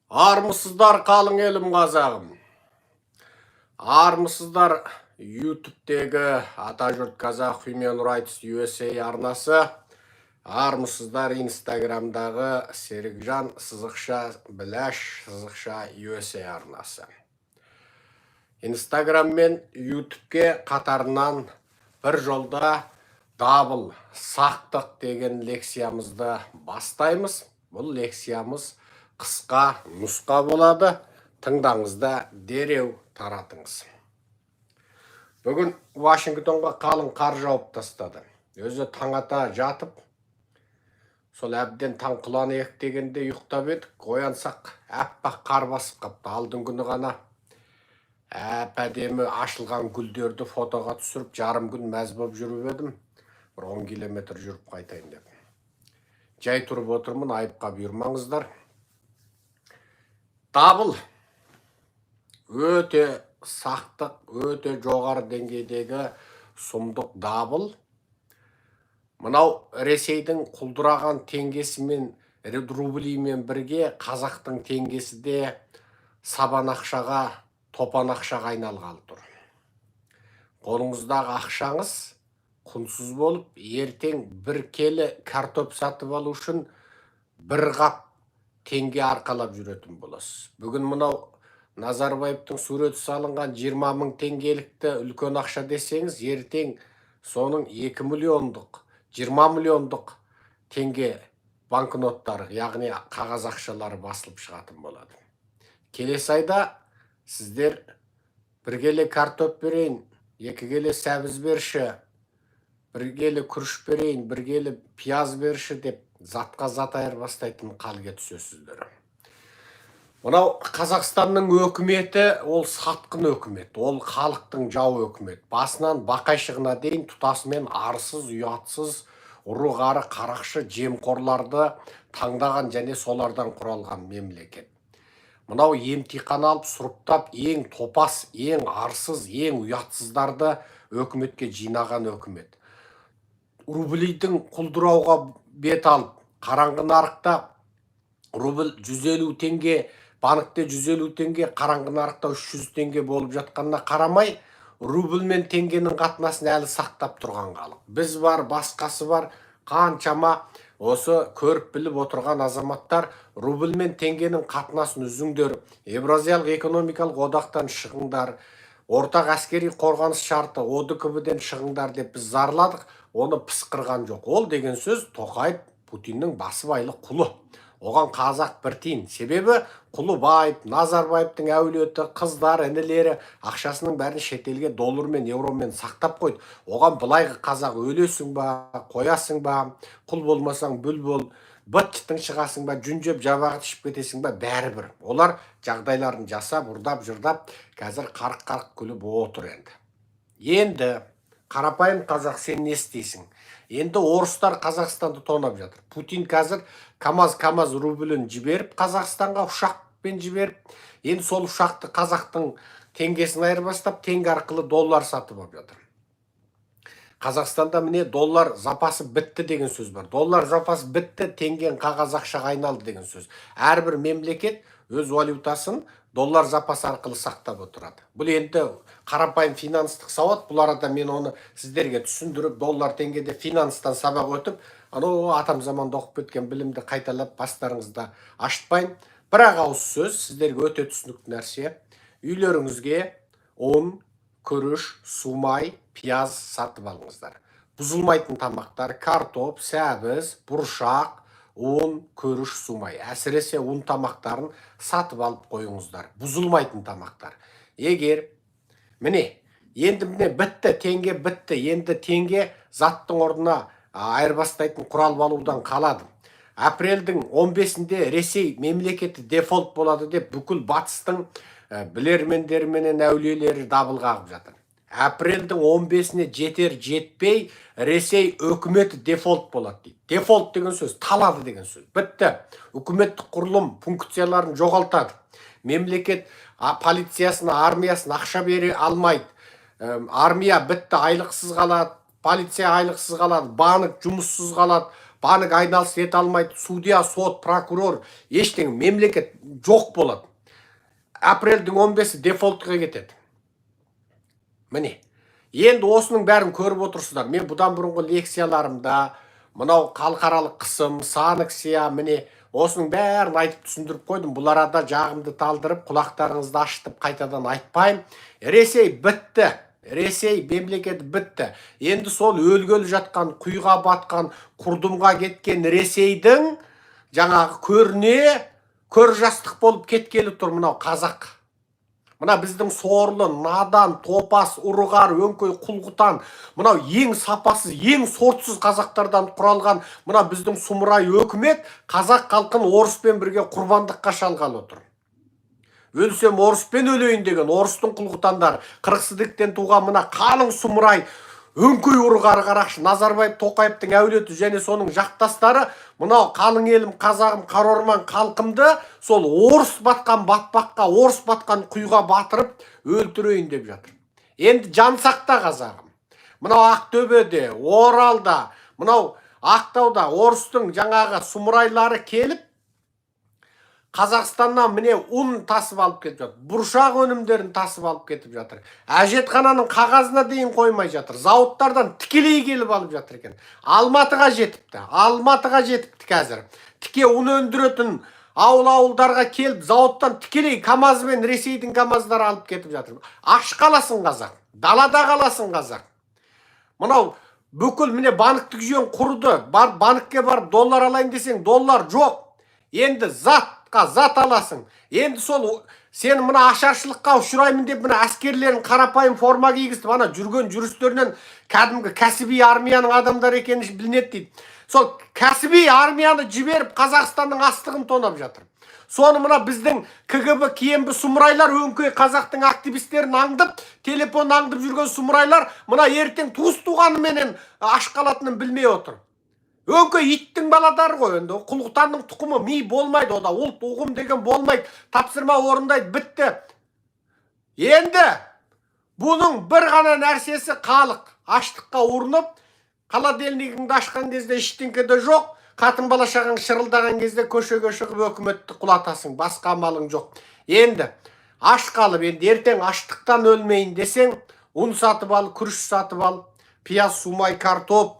Армысыздар, қалың елім, қазағым! Армысыздар, Ютубтегі Атажұрт Қазақ Human Rights USA арнасы! Армысыздар, Инстаграмдағы Серікжан_Біләш_USA арнасы! Инстаграм мен Ютубке қатарынан бір жолда дабыл, сақтық деген лекциямызды бастаймыз. Бұл лекциямыз қысқа нұсқа болады, тыңдаңыз да, дереу таратыңыз. Бүгін Вашингтонға қалың қар жауып тастады. Өзі таң ата жатып, сол әбден таң құлан дегенде ұйықтап едік, оянсақ, аппақ қар басып қапты. Алдыңғы күні ғана әп әдемі ашылған гүлдерді фотоға түсіріп, жарым күн мәз болып жүріп едім. Бір 10 километр жүріп қайтайын деп жай тұрып отырмын, айыпқа бұйырмаңыздар. Дабыл, өте сақтық, өте жоғары деңгейдегі сұмдық дабыл. Мынау Ресейдің құлдыраған теңгесімен, рублимен бірге қазақтың теңгесі де сабан ақшаға, топан ақшаға айналғалы тұр. Қолыңыздағы ақшаңыз құнсыз болып, ертең бір келі картоп сатып алу үшін бір қап теңге арқалап жүретін боласыз. Бүгін мынау Назарбаевтың суреті салынған 20 мың теңгелікті үлкен ақша десеңіз, ертең соның 2 миллиондық, 20 миллиондық теңге банкноттары, яғни қағаз ақшалары басылып шығатын болады. Келесі айда сіздер «бір келі картоп берейін, 2 келі сәбіз берші, бір келі күріш берейін, бір келі пияз берші» деп затқа зат айырбастайтын халге түсесіздер. Мынау Қазақстанның өкіметі ол сатқын өкімет, ол халықтың жауы өкімет. Басынан бақайшығына дейін тұтасымен арсыз, ұятсыз, ұры қары, қарақшы, жемқорларды таңдаған және солардан құралған мемлекет. Мынау емтихан алып, сұрыптап, ең топас, ең арсыз, ең ұятсыздарды өкіметке жинаған өкімет. Рублейдің құлдырауға бет алып, қараңғы нарықта рубль 150 теңге, банкте 150 теңге, қараңғы нарықта 300 теңге болып жатқанына қарамай, рубль мен теңгенің қатынасын әлі сақтап тұрған халық. Біз бар, басқасы бар, қаншама осы көріп біліп отырған азаматтар рубль мен теңгенің қатынасын үзіңдер, Еуразиялық экономикалық одақтан шығыңдар, ортақ әскери қорғаныс шарты ОДКБ-ден шығыңдар деп біз зарладық, оны пысқырған жоқ. Ол деген сөз Тоқаев Путиннің басыбайлы құлы. Оған қазақ бір тиын. Себебі Құлыбаев, Назарбаевтың әулеті, қыздары, інілері ақшасының бәрін шетелге доллармен, евромен сақтап қойды. Оған былайғы қазақ өлесің ба, қоясың ба, құл болмасаң, бүл бол, быт шытың шығасың ба, жүн жеп, жабағы ішіп кетесің ба, бәрібір. Олар жағдайларын жасап, ұрдап жырдап, қазір қарқ қарқ күліп отыр. Енді қарапайым қазақ, сен не істейсің? Енді орыстар Қазақстанды тонап жатыр. Путин қазір камаз камаз рублін жіберіп, Қазақстанға ұшақпен жіберіп, енді сол ұшақты қазақтың теңгесін айырбастап, теңге арқылы доллар сатып алып жатыр. Қазақстанда, міне, доллар запасы бітті деген сөз бар. Доллар запасы бітті, теңгең қағаз ақшаға айналды деген сөз. Әрбір мемлекет өз валютасын доллар запасы арқылы сақтап отырады. Бұл енді қарапайым финанстық сауат. Бұл арада мен оны сіздерге түсіндіріп, доллар теңгеде финанстан сабақ өтіп, анау атам заманда оқып кеткен білімді қайталап, бастарыңызда ашытпайын. Бір ақ ауыз сөз, сіздерге өте түсінікті нәрсе: үйлеріңізге ұн, күріш, сумай, пияз сатып алыңыздар. Бұзылмайтын тамақтар: картоп, сәбіз, бұршақ, ұн, күріш, сумай. Әсіресе ұн тамақтарын сатып алып қойыңыздар, бұзылмайтын тамақтар. Егер, міне, енді, міне, бітті, теңге бітті. Енді теңге заттың орнына айырбастайтын құрал болудан қалады. Апрельдің 15-інде Ресей мемлекеті дефолт болады деп бүкіл батыстың білермендері менен әулиелері дабыл қағып жатыр. Апрельдің 15-іне жетер жетпей Ресей өкіметі дефолт болады дейді. Дефолт деген сөз талады деген сөз. Бітті, үкіметтік құрылым функцияларын жоғалтады, мемлекет полициясына, армиясына ақша бере алмайды. Армия бітті, айлықсыз қалады, полиция айлықсыз қалады, банк жұмыссыз қалады. Банк айналыс ете алмайды, судья, сот, прокурор, ештеңе, мемлекет жоқ болады. Апрельдің 15-і дефолтқа кетеді. Міне, енді осының бәрін көріп отырсыздар. Мен бұдан бұрынғы лекцияларымда мынау халықаралық қысым, санкция, міне, осының бәрін айтып, түсіндіріп қойдым. Бұл арада жағымды талдырып, құлақтарыңызды ашытып, қайтадан айтпаймын. Ресей бітті, Ресей мемлекеті бітті. Енді сол өлгелі жатқан, құйға батқан, құрдымға кеткен Ресейдің жаңағы көріне көр жастық болып кеткелі тұр мынау қазақ. Мына біздің сорлы, надан, топас, ұрығар, өңкей құлғұтан, мынау ең сапасыз, ең сортсыз қазақтардан құралған мына біздің сұмырай өкімет қазақ халқын орыспен бірге құрбандыққа шалғалы отыр. Өлсем, орыспен өлейін деген орыстың құлғұтандары, қырық туған мына қалың сұмырай, өңкей ұрығар қарақшы Назарбаев, Тоқаевтың әулеті және соның жақтастары мынау қалың елім, қазағым, қара орман халқымды сол орыс батқан батпаққа, орыс батқан құйға батырып өлтірейін деп жатыр. Енді жан сақта, қазағым. Мынау Ақтөбеде, Оралда, мынау Ақтауда орыстың жаңағы сұмырайлары келіп, Қазақстаннан, міне, ұн тасып алып кетіп жатыр, бұршақ өнімдерін тасып алып кетіп жатыр, әжетхананың қағазына дейін қоймай жатыр. Зауыттардан тікелей келіп алып жатыр екен. Алматыға жетіпті, Алматыға жетіпті. Қазір тіке ұн өндіретін ауыл ауылдарға келіп, зауыттан тікелей КамАЗбен, Ресейдің КамАЗдары алып кетіп жатыр. Аш қаласың, қазақ, далада қаласың, қазақ. Мынау бүкіл, міне, банктік жүйең құрыды. Бар, банкке барып доллар алайын десең, доллар жоқ. Енді затқа зат аласың. Енді сол сен мына ашаршылыққа ұшыраймын деп, мына әскерлерін қарапайым форма кигізіп, ана жүрген жүрістерінен кәдімгі кәсіби армияның адамдары екені білінеді дейді. Сол кәсіби армияны жіберіп, Қазақстанның астығын тонап жатыр. Соны мына біздің КГБ, КНБ сұмырайлар, өңкей қазақтың активистерін аңдып, телефон аңдып жүрген сұмырайлар мына ертең туыс туғаныменен аш қалатынын білмей отыр. Өңкей иттің баладары ғой енді, құлғұтанның тұқымы. Ми болмайды ода, ұлт ұғым деген болмайды. Тапсырма орындайды, бітті. Енді бұның бір ғана нәрсесі: халық аштыққа ұрынып, холодильнигіңді ашқан кезде ештеңке де жоқ, қатын бала шағаң шырылдаған кезде көшеге шығып, өкіметті құлатасың, басқа амалың жоқ. Енді аш қалып, енді ертең аштықтан өлмейін десең, ұн сатып ал, күріш сатып ал, пияз, сумай, картоп,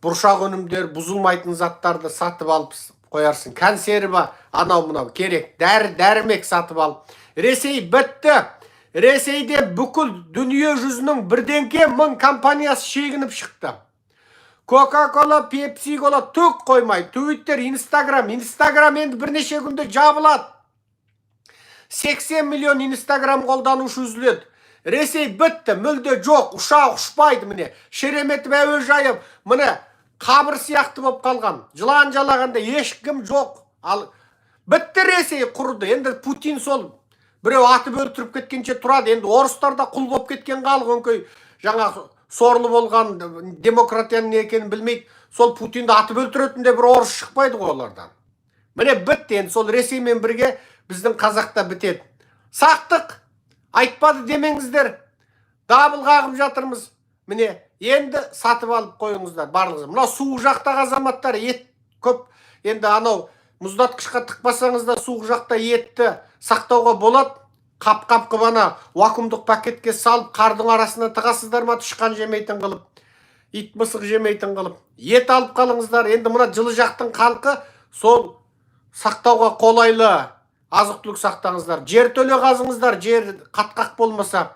бұршақ өнімдер, бұзылмайтын заттарды сатып алып қоярсың. Консерва, анау мынау керек дәрі дәрмек сатып ал. Ресей бітті. Ресейде бүкіл дүние жүзінің бірдеңке мың компаниясы шегініп шықты. Кока кола, Пепси кола түк қоймай. Твиттер, Инстаграм. Инстаграм енді бірнеше күнде жабылады. 80 миллион Инстаграм қолданушы үзіледі. Ресей бітті, мүлде жоқ, ұшақ ұшпайды. Міне, Шереметьево әуежайы, міне, қабір сияқты болып қалған, жылан жалағанда, ешкім жоқ. Ал бітті, Ресей құрыды. Енді Путин сол біреу атып өлтіріп кеткенше тұрады. Енді орыстар да құл болып кеткен халық, өңкей жаңағы сорлы болған, демократияның не екенін білмейді. Сол Путинді атып өлтіретін де бір орыс шықпайды ғой олардан. Міне, бітті. Енді сол Ресеймен бірге біздің қазақ та бітеді. Сақтық айтпады демеңіздер, дабыл қағып жатырмыз. Міне, енді сатып алып қойыңыздар барлығыңыз. Мынау суық жақтағы азаматтар, ет көп. Енді анау мұздатқышқа тықпасаңыз да, суық жақта етті сақтауға болады. Қап қап қылып, ана вакуумдық пакетке салып, қардың арасына тығасыздар ма, тышқан жемейтін қылып, ит мысық жемейтін қылып ет алып қалыңыздар. Енді мына жылы жақтың халқы, сол сақтауға қолайлы азық түлік сақтаңыздар. Жертөле қазыңыздар. Жер қатқақ болмаса,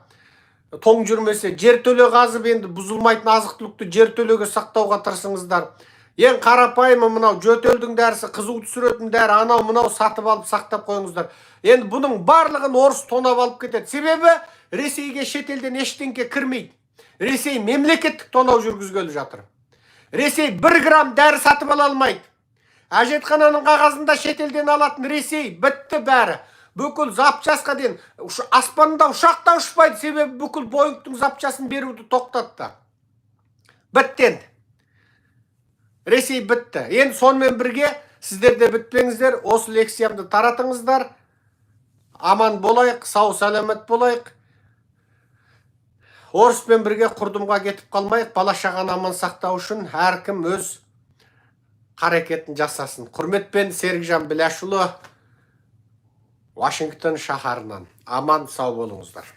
тоң жүрмесе, жертөле қазып, енді бұзылмайтын азық түлікті жертөлеге сақтауға тырысыңыздар. Ең қарапайымы мынау жөтелдің дәрісі, қызу түсіретін дәрі, анау мынау сатып алып, сақтап қойыңыздар. Енді бұның барлығын орыс тонап алып кетеді, себебі Ресейге шетелден ештеңке кірмейді. Ресей мемлекеттік тонау жүргізгелі жатыр. Ресей 1 грамм дәрі сатып ала алмайды, әжетхананың қағазында шетелден алатын Ресей бітті. Бәрі, бүкіл запчасқа дейін. Аспанда ұшақ та ұшпайды, себебі бүкіл Боингтің запчасын беруді тоқтатты. Бітті енді, Ресей бітті. Енді сонымен бірге сіздер де бітпеңіздер. Осы лекциямды таратыңыздар. Аман болайық, сау сәлемет болайық, орыспен бірге құрдымға кетіп қалмайық. Бала шағаны аман сақтау үшін әркім өз Қарекетін жасасын. Құрметпен, Серікжан Біләшұлы, Вашингтон шаһарынан. Аман сау болыңыздар.